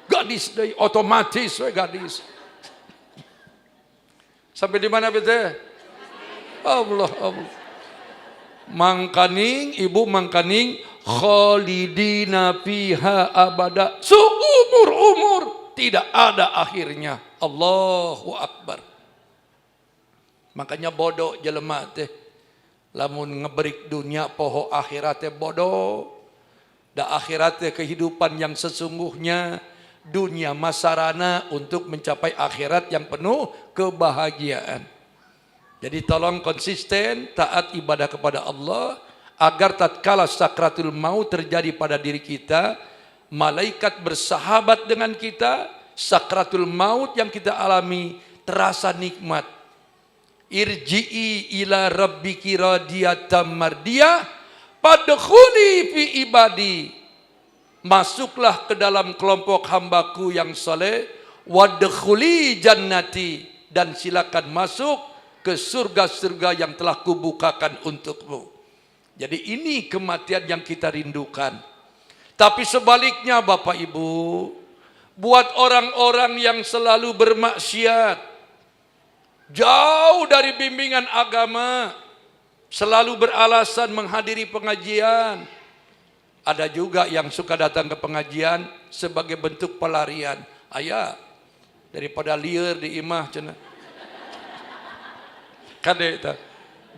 Gadis deui, otomatis we gadis. Sampai di mana bete? Allah Allah. Mangkaning ibu, mangkaning khalidina fiha abada. Seumur umur tidak ada akhirnya. Allahu Akbar. Makanya bodoh jelema teh. Lamun ngeberik dunia poho akhirat teh bodoh. Da akhirat teh kehidupan yang sesungguhnya, dunia mah sarana untuk mencapai akhirat yang penuh kebahagiaan. Jadi tolong konsisten taat ibadah kepada Allah agar tatkala sakratul maut terjadi pada diri kita, malaikat bersahabat dengan kita, sakratul maut yang kita alami terasa nikmat. Irji'i ila rabbiki radiyatan mardiyah fadkhuli fi ibadi. Masuklah ke dalam kelompok hambaku yang soleh. Wadkhuli jannati, dan silakan masuk ke surga-surga yang telah kubukakan untukmu. Jadi ini kematian yang kita rindukan. Tapi sebaliknya, Bapak Ibu, buat orang-orang yang selalu bermaksiat, jauh dari bimbingan agama, selalu beralasan menghadiri pengajian. Ada juga yang suka datang ke pengajian sebagai bentuk pelarian. Aya, daripada lieur di imah cenah. Kade eta,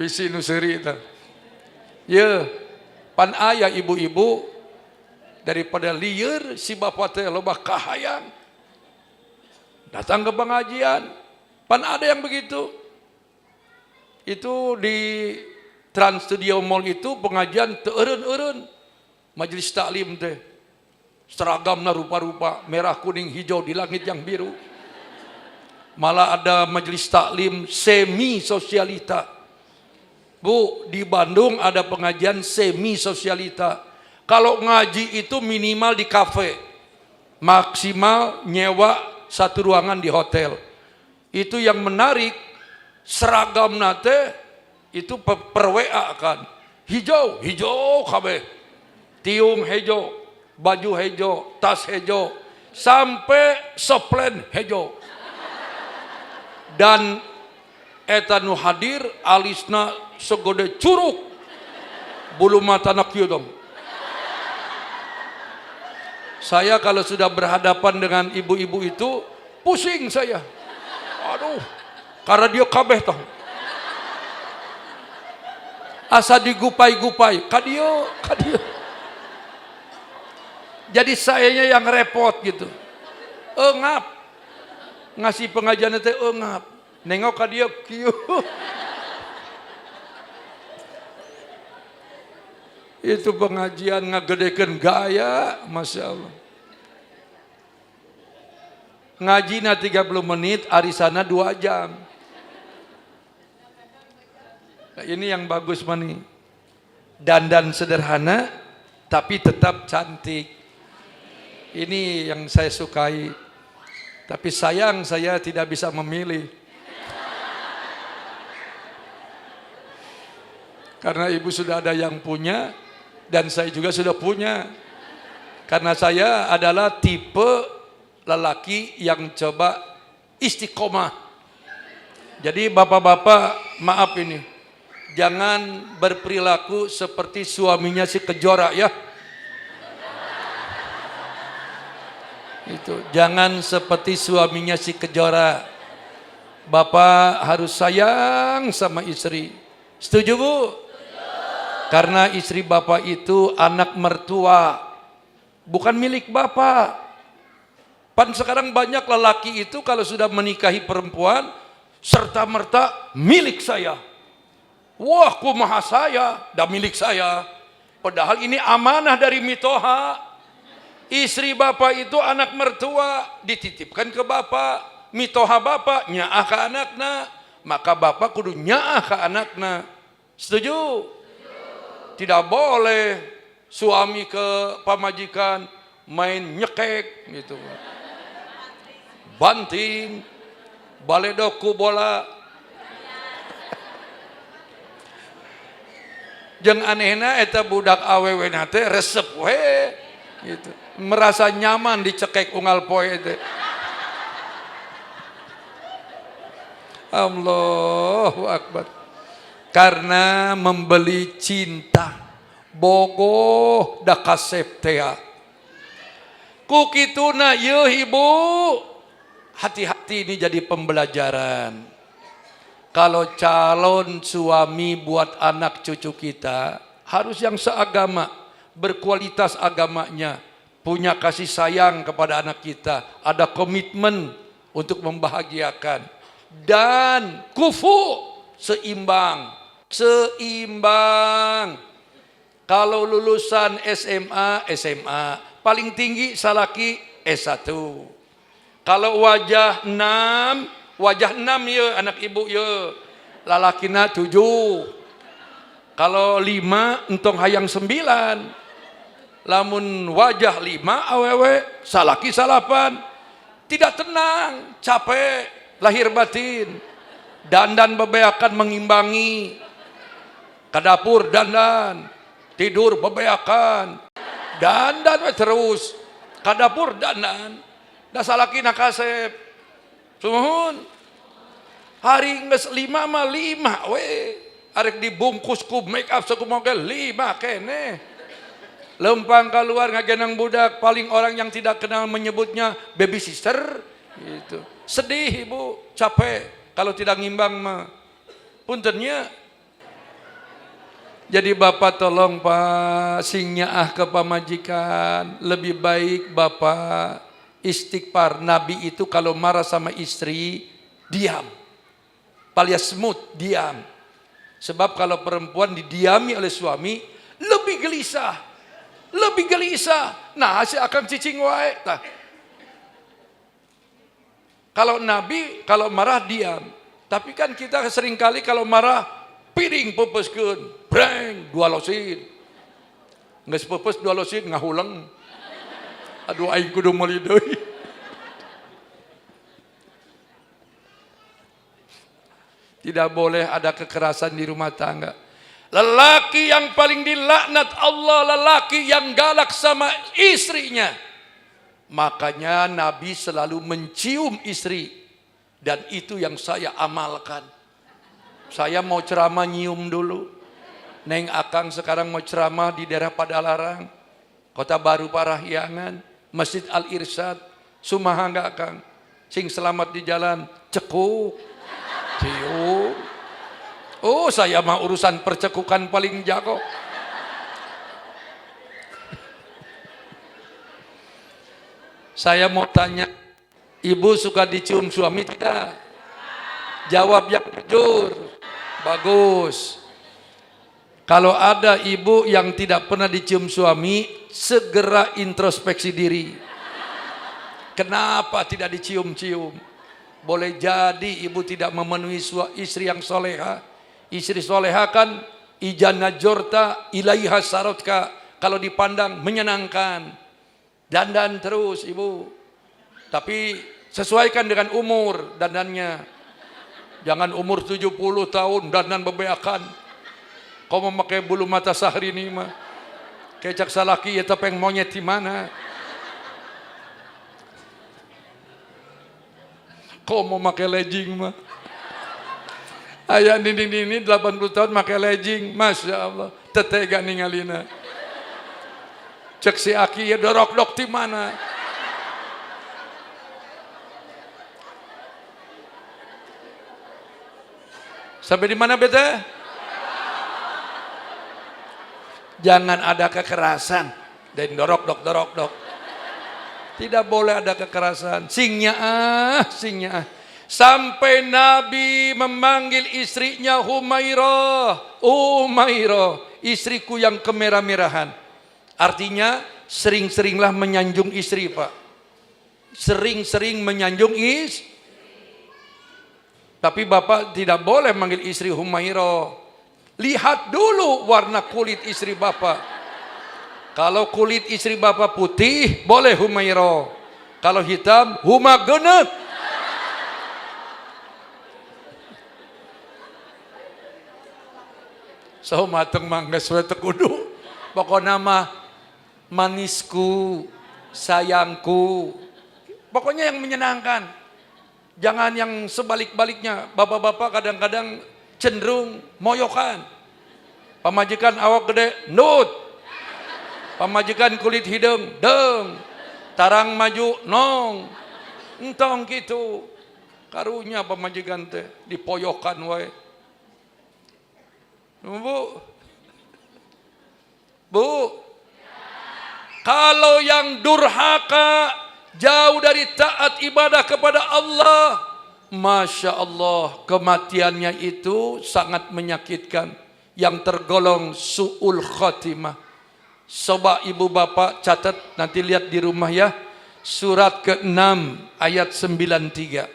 bisi nu seuri eta. Ye, pan aya ibu-ibu daripada lieur si bapak teh loba kahayang. Datang ke pengajian. Pan ada yang begitu. Itu di Trans Studio Mall itu pengajian teu eureun-eureun. Majelis taklim teh seragamna rupa-rupa, merah, kuning, hijau di langit yang biru. Malah ada majelis taklim semi sosialita. Bu, di Bandung ada pengajian semi sosialita. Kalau ngaji itu minimal di kafe, maksimal nyewa satu ruangan di hotel. Itu yang menarik, seragamna teh itu per WA kan. Hijau, hijau kabeh. Tiung hejo, baju hejo, tas hejo, sampai soplen hejo. Dan eta nu hadir alisna segede curug, bulu mata kieu dong. Saya kalau sudah berhadapan dengan ibu-ibu itu pusing saya. Aduh, karena dia kabeh toh. Asa digupai-gupai, kadieu, kadieu. Jadi sayanya yang repot gitu. Engap. Ngasih pengajian itu engap. Nengok ka dieu kieu. Itu pengajian ngagedekeun gaya, Masya Allah. Ngajina 30 menit, arisana 2 jam. Nah, ini yang bagus mani. Dandan sederhana, tapi tetap cantik. Ini yang saya sukai. Tapi sayang saya tidak bisa memilih. Karena ibu sudah ada yang punya, dan saya juga sudah punya. Karena saya adalah tipe lelaki yang coba istiqomah. Jadi bapak-bapak, maaf ini, jangan berperilaku seperti suaminya si Kejora ya. Itu, jangan seperti suaminya si Kejora. Bapak harus sayang sama istri. Setuju, Bu? Karena istri bapak itu anak mertua, bukan milik bapak. Pan sekarang banyak lelaki itu kalau sudah menikahi perempuan, serta merta milik saya. Wah, kumaha saya, dah milik saya. Padahal ini amanah dari mitoha. Istri bapak itu anak mertua, dititipkan ke bapak. Mitoha bapak, nyaah ke anakna. Maka bapak kudu nyaah ke anakna. Setuju? Tidak boleh suami ke pamajikan main nyekek gitu. Banting, baledoku bola. Jeung anehna eta budak awewe teh resep we gitu. Merasa nyaman dicekek unggal poe teh. Allahu Akbar. Karena membeli cinta, bogoh da kasep tea. Ku kituna yeuh ibu, hati-hati, ini jadi pembelajaran. Kalau calon suami buat anak cucu kita harus yang seagama, berkualitas agamanya, punya kasih sayang kepada anak kita, ada komitmen untuk membahagiakan, dan kufu, seimbang, seimbang. Kalau lulusan SMA, SMA, paling tinggi salaki S1. Kalau wajah 6, wajah 6 ya anak ibu ya, lalakina 7. Kalau 5 entong hayang 9. Lamun wajah 5 awewe salaki 9. Tidak tenang, capek, lahir batin. Dandan bebeakan mengimbangi. Ke dapur dandan, tidur bebeakan. Dandan we terus. Ke dapur dandan. Da salakina kasep. Sumuhun. Ari geus lima mah lima we. Arek dibungkus ku make up sakumaha ge lima keneh. Lempang keluar ngagendong budak, paling orang yang tidak kenal menyebutnya baby sister gitu. Sedih ibu, capek kalau tidak ngimbang mah. Punten nya. Jadi bapak tolong, Pak, sing nyaah ke pamajikan, lebih baik bapak istighfar. Nabi itu kalau marah sama istri diam. فليصمت, diam. Sebab kalau perempuan didiami oleh suami lebih gelisah. Lebih gelisah. Nah, si akang cicing wae tah. Kalau Nabi kalau marah diam. Tapi kan kita seringkali kalau marah piring peupeuskeun, breng dua losin. Geus peupeus dua losin ngahuleng. Aduh, aing kudu meuli deui. Tidak boleh ada kekerasan di rumah tangga. Lelaki yang paling dilaknat Allah, lelaki yang galak sama istrinya. Makanya Nabi selalu mencium istri. Dan itu yang saya amalkan. Saya mau ceramah nyium dulu. Neng Akang sekarang mau ceramah di daerah Padalarang. Kota Baru Parahyangan. Masjid Al-Irsyad. Sumaha enggak, Kang? Sing selamat di jalan. Cekuk. Cium. Oh, saya mah urusan percekukan paling jago. Saya mau tanya, ibu suka dicium suami tidak? Jawab yang jujur. Bagus. Kalau ada ibu yang tidak pernah dicium suami, segera introspeksi diri. Kenapa tidak dicium-cium? Boleh jadi ibu tidak memenuhi istri yang soleha. Istri soleha kan إذا نظرت إليها سرتك. Kalau dipandang menyenangkan. Dandan terus ibu. Tapi sesuaikan dengan umur dandannya. Jangan umur 70 tahun dandan bebeakan. Kau memakai bulu mata sahri ini mah. Kecak salaki ya topeng monyet di mana? Kau mau pakai legging mah? Aya nini nini 80 tahun pakai legging, masya Allah, teu tega ningalina. Cek si aki ya dorok dok di mana? Sampai di mana bete? Jangan ada kekerasan. Dan dorok dok dorok dok. Tidak boleh ada kekerasan. Sing nyaah, sing nyaah. Sampai Nabi memanggil istrinya Humairah. Humairah, istriku yang kemerah-merahan. Artinya sering-seringlah menyanjung istri, Pak. Sering-sering menyanjung istri. Tapi bapak tidak boleh manggil istri Humairah. Lihat dulu warna kulit istri bapak. Kalau kulit istri bapak putih, boleh Humairah. Kalau hitam, Huma genet. So mateng mangga we teu kudu. Pokoknya mah manisku, sayangku. Pokoknya yang menyenangkan. Jangan yang sebalik-baliknya. Bapak-bapak kadang-kadang cenderung moyokan. Pamajikan awak gede, nut. Pamajikan kulit hideung, deng. Tarang maju, nong. Entong gitu. Karunya pamajikan teh dipoyokan wae. Bu. Bu. Kalau yang durhaka, jauh dari taat ibadah kepada Allah, masya Allah, kematiannya itu sangat menyakitkan. Yang tergolong su'ul khatimah. Coba ibu bapak catat, nanti lihat di rumah ya. Surat ke-6 ayat 93.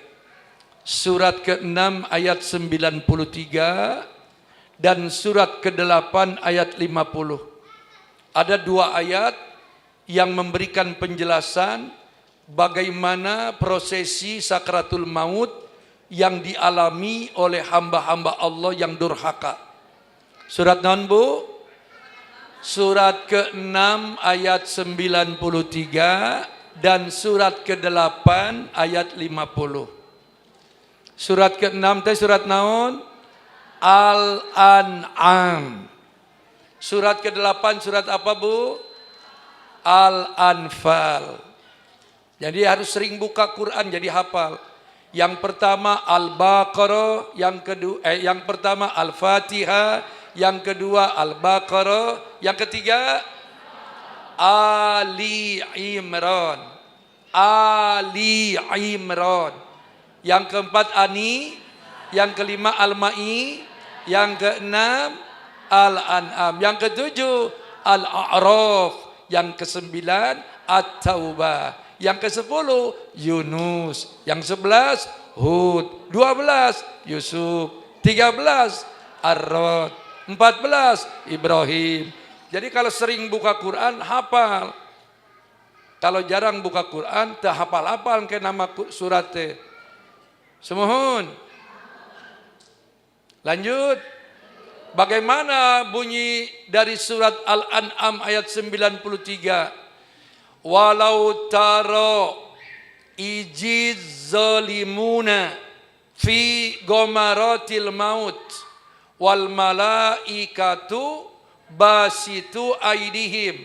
Surat ke-6 ayat 93 dan surat ke-8 ayat 50. Ada dua ayat yang memberikan penjelasan Bagaimana prosesi sakratul maut yang dialami oleh hamba-hamba Allah yang durhaka. Surat naon, Bu? Surat ke-6 ayat 93 dan surat ke-8 ayat 50. Surat ke-6 teh surat naon? Al-An'am. Surat ke-8 surat apa, Bu? Al-Anfal. Jadi harus sering buka Quran, jadi hafal. Yang pertama Al-Baqarah, yang kedua yang pertama Al-Fatihah, yang kedua Al-Baqarah, yang ketiga Ali Imran. Ali Imran. Yang keempat Ani, yang kelima Al-Mai, yang keenam Al-An'am, yang ketujuh Al-A'raf, yang kesembilan At-Taubah, yang ke-10 Yunus, yang 11 Hud, 12 Yusuf, 13 Ar-Rad, 14 Ibrahim. Jadi kalau sering buka Quran, hafal. Kalau jarang buka Quran, teu hafal-hafal ke nama surat teh. Sumuhun. Lanjut. Bagaimana bunyi dari surat Al-An'am ayat 93? Walau tara idziz zalimuna fi ghamaratil maut wal malaikatu basitu aidihim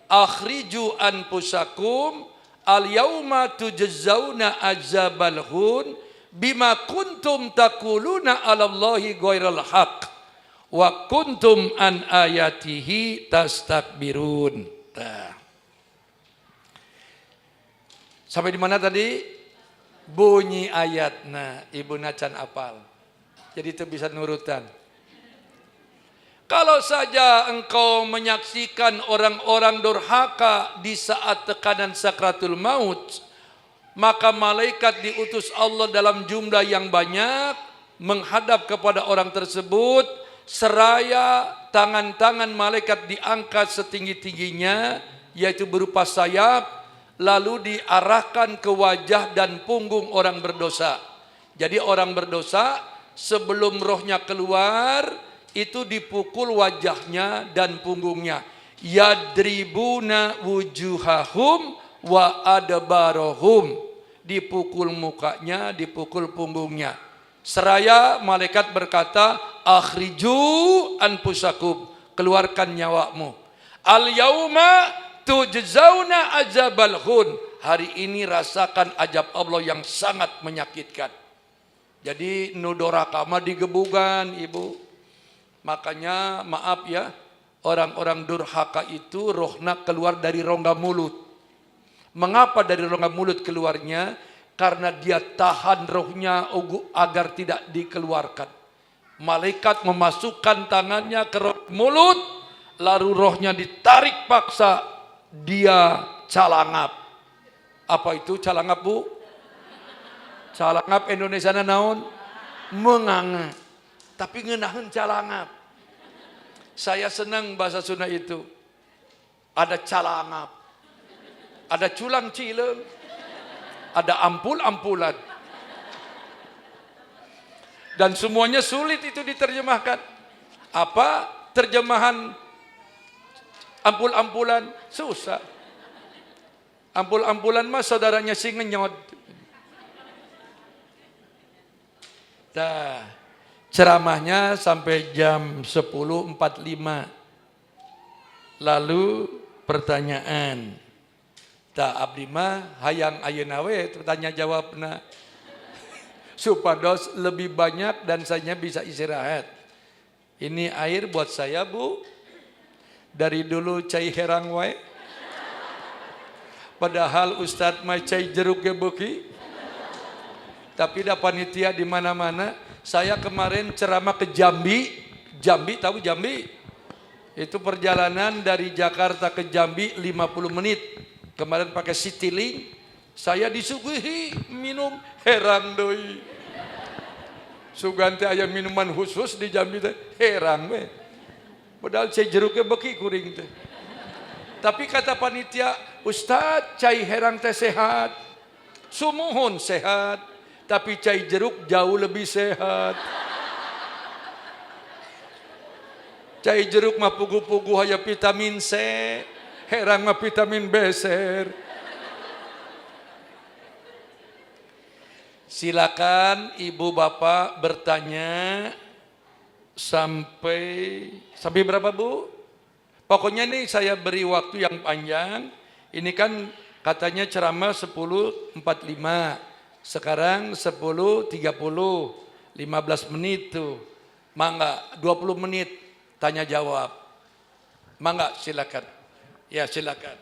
akhriju anfusakum al yauma tujzauna azabal hun bima kuntum taquluna 'ala Allahi ghairal haqq wa kuntum an ayatihi tastakbirun. Tah. Sampai di mana tadi? Bunyi ayatna, ibu nacan apal. Jadi itu bisa nurutan. Kalau saja engkau menyaksikan orang-orang durhaka di saat tekanan sakratul maut, maka malaikat diutus Allah dalam jumlah yang banyak menghadap kepada orang tersebut, seraya tangan-tangan malaikat diangkat setinggi-tingginya, yaitu berupa sayap, lalu diarahkan ke wajah dan punggung orang berdosa. Jadi orang berdosa sebelum rohnya keluar itu dipukul wajahnya dan punggungnya. Yadribuna wujuhahum wa adbarahum. Dipukul mukanya, dipukul punggungnya. Seraya malaikat berkata, akhriju anfusakum, keluarkan nyawamu. Al yauma tujzauna azabal hun. Hari ini rasakan azab Allah yang sangat menyakitkan. Jadi nu doraka mah digebugan, Ibu. Makanya maaf ya, orang-orang durhaka itu rohna keluar dari rongga mulut. Mengapa dari rongga mulut keluarnya? Karena dia tahan rohnya agar tidak dikeluarkan. Malaikat memasukkan tangannya ke mulut, lalu rohnya ditarik paksa, dia calangap. Apa itu calangap, Bu? Calangap Indonesia naon? Menganga. Tapi ngeunaheun calangap. Saya senang bahasa Sunda itu. Ada calangap. Ada culang cileung. Ada ampul-ampulan. Dan semuanya sulit itu diterjemahkan. Apa terjemahan ampul-ampulan? Susah. Ampul-ampulan mah saudaranya si ngenyot. Dah. Ceramahnya sampai jam 10.45. Lalu pertanyaan. Tah, abdi mah hayang ayeuna we tanya jawabna. Supados lebih banyak dan saya bisa istirahat. Ini air buat saya, Bu. Dari dulu cai herang wae. Padahal Ustadz mah cai jeruk ge beuki. Tapi da panitia di mana-mana. Saya kemarin ceramah ke Jambi. Jambi, tahu Jambi? Itu perjalanan dari Jakarta ke Jambi 50 menit. Kemarin pakai Citylink. Saya disuguhi minum herang deui. Sugan teh aya minuman khusus di Jambi teh, herang we. Padahal cai jeruknya beki kuring teh. Tapi kata panitia, "Ustadz, cai herang teh sehat." Sumuhun sehat, tapi cai jeruk jauh lebih sehat. Cai jeruk mah pugu-pugu haya vitamin C, herang mah vitamin B ser. Silakan ibu bapak bertanya sampai berapa Bu? Pokoknya ini saya beri waktu yang panjang. Ini kan katanya ceramah 10.45. Sekarang 10.30, 15 menit tuh. Mangga 20 menit tanya jawab. Mangga silakan. Ya silakan.